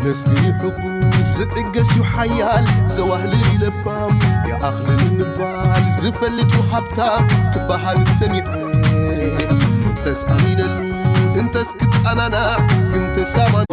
ደስግሪ ሕጉስ ዝዕገስ ዩ ሓያል ዘዋህልል ዩ ለባም ይኣኽልል ምባል ዝፈልጥ ዩ ሃብታም ክበሃል ሰሚዐ ተስኣሚነሉ እንተስ ክጸናናዕ ግን ተሳማሚዐ